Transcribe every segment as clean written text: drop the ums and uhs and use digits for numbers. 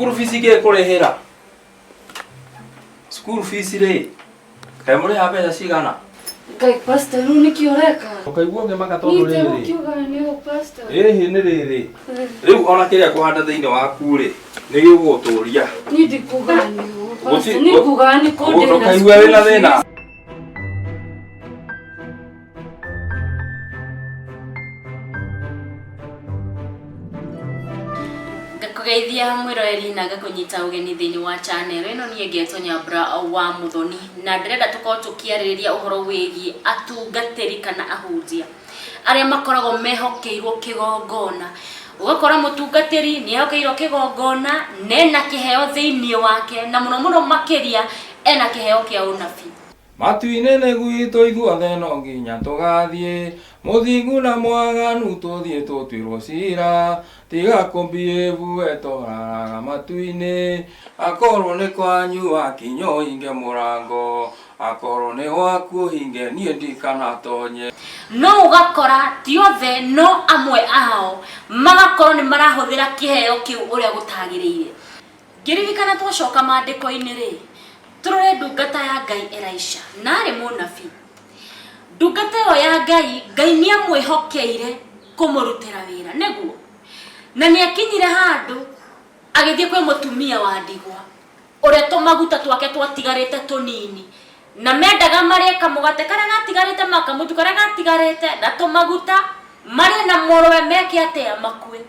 Cukuru fees ingĩkũrĩhĩra. Cukuru fees rĩ, kaĩ mũrĩhaga mbeca cigana? Ngai pastor rĩu nĩkĩ ũreka? Ũkaigua ũkĩmaka tondũ Niĩ rĩrĩ. itegũkiuga nĩ ũ pastor. Ĩhĩ nĩ rĩrĩ. Rĩu ona kĩrĩa kũhanda thĩinĩ waku rĩ, nĩ gĩgũgũtũria. Niĩ ndikuga nĩ ũ pastor. Gũti- Niĩ ngugaga nĩ kũndĩhĩra Ndũkaigue wĩna school thĩna. fees. Ngakũgeithia mwĩroreri na ngakũnyita ũgeni thĩinĩ wa channel ĩno. Niĩ ngetwo Nyambura wa Mũthoni na ndĩrenda tũkorwo tũkĩarĩrĩria ũhoro wĩgiĩ atungatĩri kana ahunjia arĩa makoragwo mehokeirwo kĩgongona. Ũgakora mũtungatĩri nĩ ehokeirwo kĩgongona na ena kĩheo thĩinĩ wake, na mũno mũno makĩria ena kĩheo kĩa ũnabii. Matu-inĩ nĩ gwitũ ithuothe no nginya tũgathiĩ, Mũthingu na mwaganu tũthiĩ tũtuĩrwo cira, Tiga kũmbiĩbu we tũraraga matu-inĩ, Akorwo nĩ kwanyu wakinya ũhinge mũrango, Akorwo nĩ gwaku ũhinge niĩ ndikanatonye. No ũgakora ti othe no amwe ao magakorwo nĩ marahũthĩra kĩheo kĩu ũrĩa gũtagĩrĩire. Ngĩririkana twacoka maandĩko-inĩ-rĩ, tũrore ndungata ya Ngai Elisha, na arĩ mũnabii. Ndungata ĩyo ya Ngai, Ngai nĩ amwĩhokeire kũmũrutĩra wĩra, nĩguo? Na nĩ akinyire handũ agĩthiĩ kwĩ mũtumia wa ndigwa, ũrĩa tũmaguta twake twatigarĩte tũnini, na mendaga marĩe kamũgate karĩa gatigarĩte ma kamũtu karĩa gatigarĩte na tũmaguta marĩe na mũrũwe meke atĩa makue.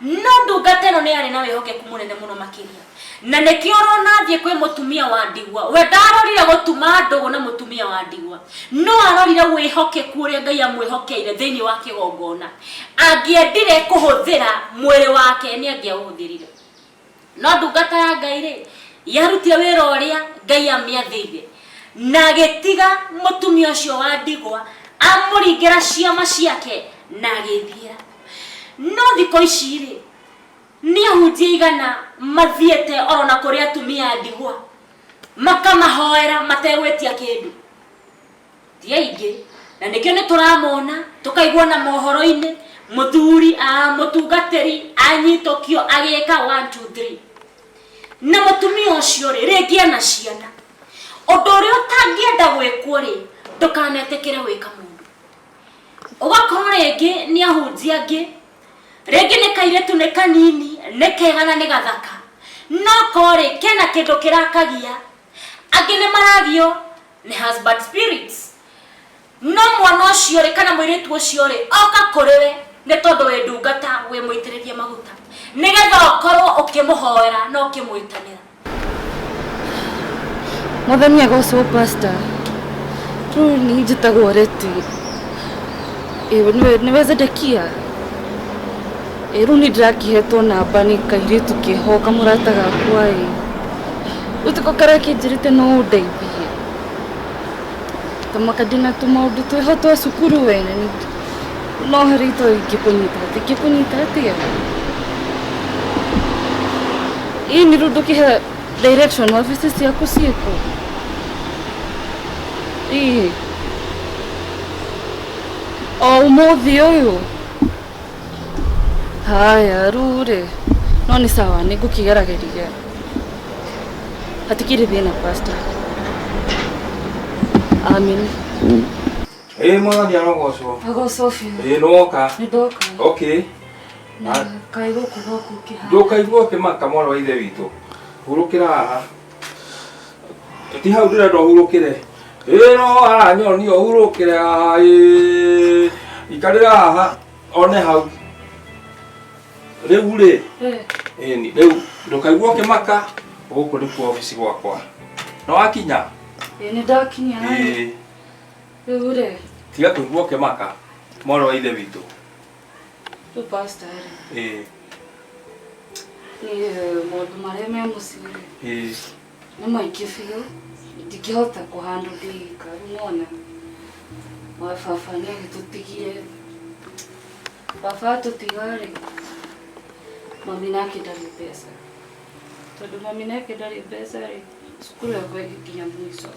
No ndungata ĩno nĩ yarĩ na wĩhokeku mũnene mũno makĩria, na nĩkĩo ũrona athiĩ kwĩ mũtumia wa ndigwa. We ndarorire gũtuma ndũgũ na mũtumia wa ndigwa, no arorire wĩhokeku ũrĩa Ngai amwĩhokeire thĩinĩ wa kĩgongona. Angĩendire kũhũthĩra mwĩrĩ wake nĩ angĩaũhũthĩrire. No ndungata ya Ngai-rĩ, yarutire wĩra ũrĩa Ngai amĩathĩire, na agĩtiga mũtumia ũcio wa ndigwa amũringĩra ciama ciake na agĩĩthiĩra. No thikũ ici-rĩ, nĩ ahunjia aigana mathiĩte oro na kũrĩ atumia a ndigwa makamahoera mategwĩtia kĩndũ? Ti aingĩ, na nĩkĩo nĩ tũramona tũkaigua na mohoro-inĩ mũthuri a mũtungatĩri anyitũkio agĩka 1 2 3 na mũtumia ũcio rĩ rĩngĩ ena ciana. Ũndũ ũrĩa ũtangĩenda gwĩkwo rĩ, ndũkanetĩkĩre gwĩka mũndũ. Ũgakorwo rĩngĩ nĩ ahunjia angĩ, rĩngĩ nĩ kairĩtu nĩ kanini, nĩ kega na nĩ gathaka, no korĩ kena kĩndũ kĩrakagia. Angĩ nĩ maragio nĩ husband spirits. No mwana ũcio rĩ, kana mũirĩtu ũcio rĩ, oka kũrĩ we nĩ tondũ wĩ ndungata, wĩ mũitĩrĩrie maguta, nĩgetha ũkorwo ũkĩmũhoera na ũkĩmwĩtanĩra. Mwathani agocwo pastor. Rĩu niĩ njĩtagwo Leti. Ĩĩ nĩwe Zedekia? Ĩĩ rĩu niĩ ndĩrakĩhetwo namba nĩ kairĩtu keho kamũrata gakwa ĩ. Rĩu tiko karakĩnjĩrĩte no ũndeithie. Ta mũhaka ndĩna tũmaũndũ twĩho twa cukuru we na no harĩa itoĩ ingĩkũnyita atĩa. Ingĩkũnyita atĩa? Ĩni rĩu ndũkĩhe direction wabici ciaku ciĩkũ? Ĩĩ. O ũmũthĩ ũyũ? Haya rĩu rĩ, no nĩ sawa nĩ ngũkĩgerageria. Hatikĩrĩ thĩna pastor. Amen. Ĩĩ mwathani arogocwo. Agocwo biũ. Ĩĩ nĩwoka. Nĩ ndoka. Okay. Na kaĩ gũkũ gwaku kĩhana. Ndũkaigua ũkĩmaka mwana wa ithe witũ. Hurũkĩra haha. Ti hau ndĩrenda ũhurũkĩre. Ĩĩ no aranyonia ũhurũkĩre haha ĩĩ. Ikarĩra haha one hau. Rĩu rĩ, ĩni rĩu ndũkaigua ũkĩmaka gũkũ nĩkuo obici gwakwa. Nĩ wakinya? Ĩĩ nĩ ndakinya. Ĩĩ. Rĩu rĩ. Tiga kũigua ũkĩmaka mwana wa ithe witũ. Rĩu pastor rĩ. Ĩĩ. Niĩ maũndũ marĩa me mũciĩ rĩ. Ĩĩ. Nĩ maingĩ biũ ndingĩhota kũhandwo ndĩ ika. Rĩu nĩwona baba nĩ agĩtũtigire. Baba atũtiga rĩ, mami nake ndarĩ mbeca. Tondũ mami nake ndarĩ mbeca rĩ, cukuru yakwa ĩgĩkinya mũico.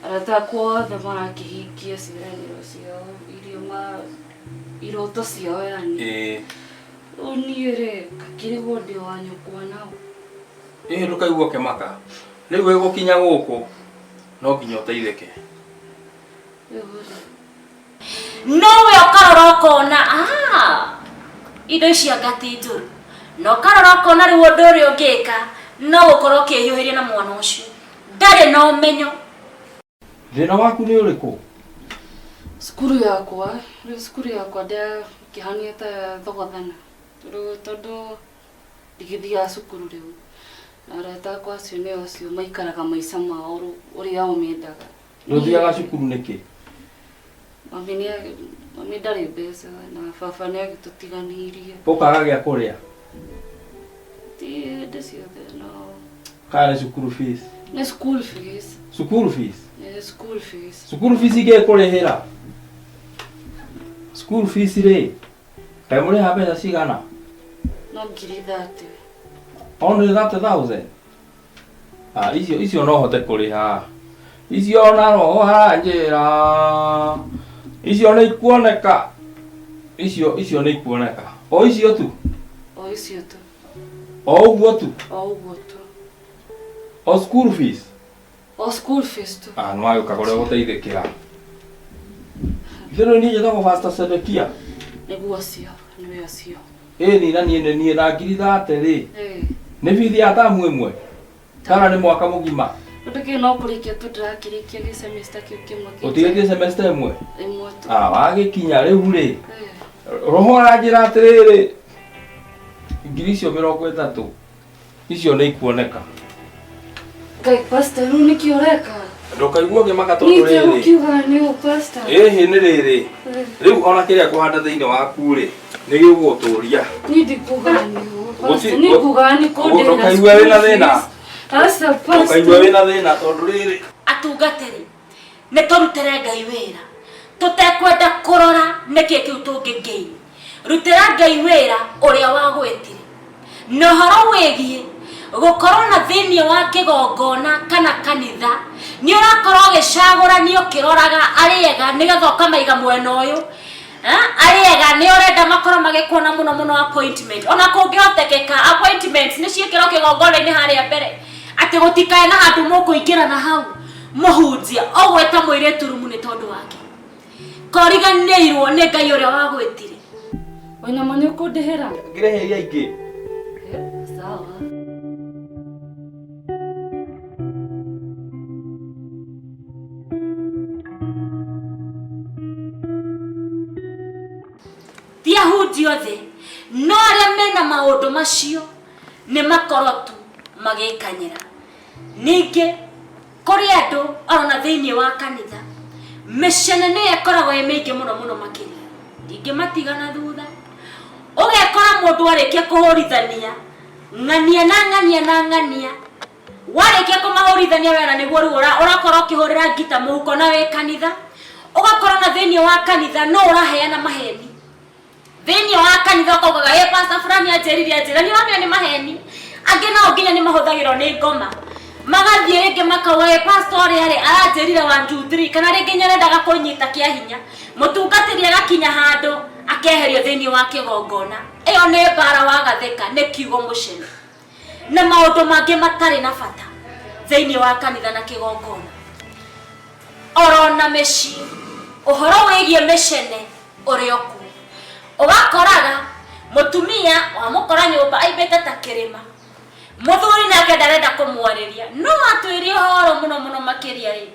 Arata akwa othe marakĩhingia ciĩranĩro ciao iria ma iroto ciao yani. Ĩĩ. Rĩu niĩ rĩ, ngakĩrigwo ndĩ wa nyũkwa nao. Ĩhĩ ndũkaigua ũkĩmaka. Rĩu wĩgũkinya gũkũ no nginya ũteithĩke. Rĩu rĩ. Nowe ũkarora ũkona ah, indo ici anga ti njũru. Na ũkarora ũkona rĩu ũndũ ũrĩa ũngĩka no gũkorwo ũkĩhiũhĩria na mwana ũcio. Ndarĩ na ũmenyo. Thĩna waku nĩ ũrĩkũ? Cukuru yakwa, rĩu cukuru yakwa ndakĩhania ta thogothana. Rĩu tondũ ndigĩthiaga cukuru rĩu. Na arata akwa acio nĩo acio maikaraga maica mao ũrĩa o mendaga. Ndũthiaga cukuru nĩkĩ? Mami nĩ mami ndarĩ mbeca na baba nĩ agĩtũtiganĩirie. Ũkaga gĩa kũrĩa? Ti hĩndĩ ciothe no. Kana nĩ cukuru fees? Nĩ school fees. Cukuru fees? Nĩ school fees. Cukuru fees ingĩkũrĩhĩra? School fees rĩ, kaĩ mũrĩhaga mbeca cigana? No 30,000. Only 30,000? Ah, icio icio no hote kũrĩha. Icio na roho aranjĩra. Icio nĩ ikuoneka. Icio icio nĩ ikuoneka. O icio tu? O icio tu. O ũguo tu? O ũguo tu. O school fees? O school fees tu. Ah, nĩ wagĩũka kũrĩa gũteithĩkĩra. Ithe rĩu niĩ njĩtagwo Pastor Sedekia. Nĩguo ũcio, nĩwe ũcio. Ĩni na niĩ nĩ niĩ na 30,000 rĩ. Ĩĩ. Nĩ bithi ya tamu ĩmwe? Kana nĩ mwaka mũgima? Ũndũ kĩu no kũrĩkia tu ndĩrakĩrĩkia gĩ semester kĩu kĩmwe. Ũtigĩtie semester ĩmwe? Ĩmwe tu. Ah, wagĩkinya rĩu rĩ. Ĩĩ. Roho aranjĩra atĩrĩrĩ, 30,000 icio nĩ ikuoneka. Ngai pastor, rĩu nĩkĩ ũreka? Ndũkaigua ũkĩmaka tondũ Niĩ rĩrĩ. gũkiuga nĩ ũ pastor. Ĩhĩ nĩ rĩrĩ. Rĩu ona kĩrĩa kũhanda thĩinĩ waku rĩ, nĩ gĩgũgũtũria. Niĩ ndikuga nĩ ũ pastor, Gũti- niĩ ngugaga nĩ kũndĩhĩra Ndũkaigua wĩna thĩna. Aca pastor. Ndũkaigua wĩna thĩna tondũ rĩrĩ. Atungatĩri, nĩ tũrutĩre Ngai wĩra. Tũtekwenda kũrora nĩkĩ kĩu tũngĩ gain. Rutĩra Ngai wĩra ũrĩa wagwĩtire. Na ũhoro wĩgiĩ gũkorwo na thĩinĩ wa kĩgongona kana kanitha, nĩ ũrakorwo ũgĩcagũranio ũkĩroraga arĩa ega nĩgetha ũkamaiga mwena ũyũ. Arĩa ega nĩ ũrenda makorwo magĩkuona mũno mũno appointment. Ona kũngĩhotekeka appointments nĩ ciĩkĩrwo kĩgongona-inĩ harĩa mbere. Atĩ gũtikae na handũ mũkũingĩra na hau mũhunjia ũgwĩta mũirĩtu rumu nĩ tondũ wake. Koriganĩirwo nĩ Ngai ũrĩa wagwĩtire. Wĩna ma nĩ ũkũndĩhĩra? Ngĩrehe iria ingĩ. Sawa. Ti ahunjia othe, no arĩa mena maũndũ macio nĩ makorwo tu magĩkanyĩra. Ningĩ kũrĩ andũ orona thĩinĩ wa kanitha, mĩcene nĩyo ĩkoragwo ĩ mĩingĩ mũno mũno makĩria. Ndingĩmatiga na thutha. Ũgekora mũndũ arĩkia kũhũrithania ng'ania na ng'ania na ng'ania. Warĩkia kũmahũrithania wena nĩguo rĩu ũrakorwo ũkĩhũrĩra ngita mũhuko na wĩ kanitha. Ũgakora na thĩinĩ wa kanitha no ũraheana maheni. Thĩinĩ wa kanitha ũkaugaga, ĩ pastor fulani anjĩrire anjĩra, nĩ ũramenya nĩ maheni. Angĩ nao nginya nĩ mahũthagĩrwo nĩ ngoma. Magathiĩ rĩngĩ makauga, ĩ pastor ũrĩa rĩ, aranjĩrire 1 2 3, kana rĩngĩ nĩ arendaga kũnyita kĩa hinya. Mũtungatĩri agakinya handũ akeherio thĩinĩ wa kĩgongona. Ĩyo nĩ mbara wagathĩka, nĩ kiugo mũcene. Na maũndũ mangĩ matarĩ na bata thĩinĩ wa kanitha na kĩgongona. Orona mĩciĩ, ũhoro wĩgiĩ mĩcene ũrĩ o kuo. Ũgakoraga mũtumia wamũkora nyũmba aimbĩte ta kĩrĩma. Mũthuri nake ndarenda kũmwarĩria. No atwĩrie ũhoro mũno mũno makĩria rĩ.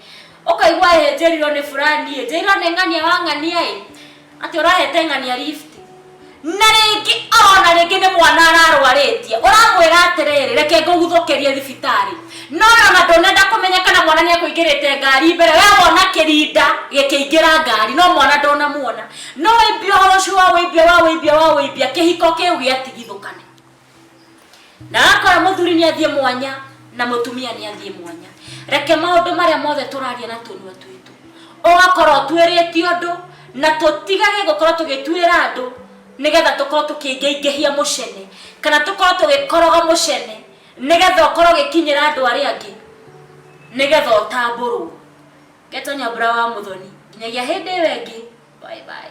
Ũkaigua ĩ njĩrirwo nĩ fulani ĩ, njĩrirwo nĩ ng'ania wa ng'ania ĩ, atĩ ũrahete ng'ania lift. Na rĩngĩ orona rĩngĩ nĩ mwana ararwarĩtie. Ũramwĩra atĩrĩrĩ, reke ngũguthũkĩrie thibitarĩ. No ona ndũnenda kũmenya kana mwana nĩ ekũingĩrĩte ngari mbere, we wona kĩrinda gĩkĩingĩra ngari, no mwana ndũnamuona. No wĩimbie ũhoro ũcio wa wĩimbia wa wĩimbia wa wĩimbia, kĩhiko kĩu gĩatigithũkane. Na akora mũthuri nĩ athiĩ mwanya na mũtumia nĩ athiĩ mwanya. Reke maũndũ marĩa mothe tũraria na tũnua twitũ, ũgakorwo ũtuĩrĩtie ũndũ, na tũtigage gũkorwo tũgĩtuĩra andũ nĩgetha tũkorwo tũkĩingĩingĩhia mũcene, kana tũkorwo tũgĩkoroga mũcene nĩgetha ũkorwo ũgĩkinyĩra andũ arĩa angĩ, nĩgetha ũtambũrwo. Ngeto Nyambura wa Muthoni, nginyagia hĩndĩ ĩyo ĩngĩ, bye bye.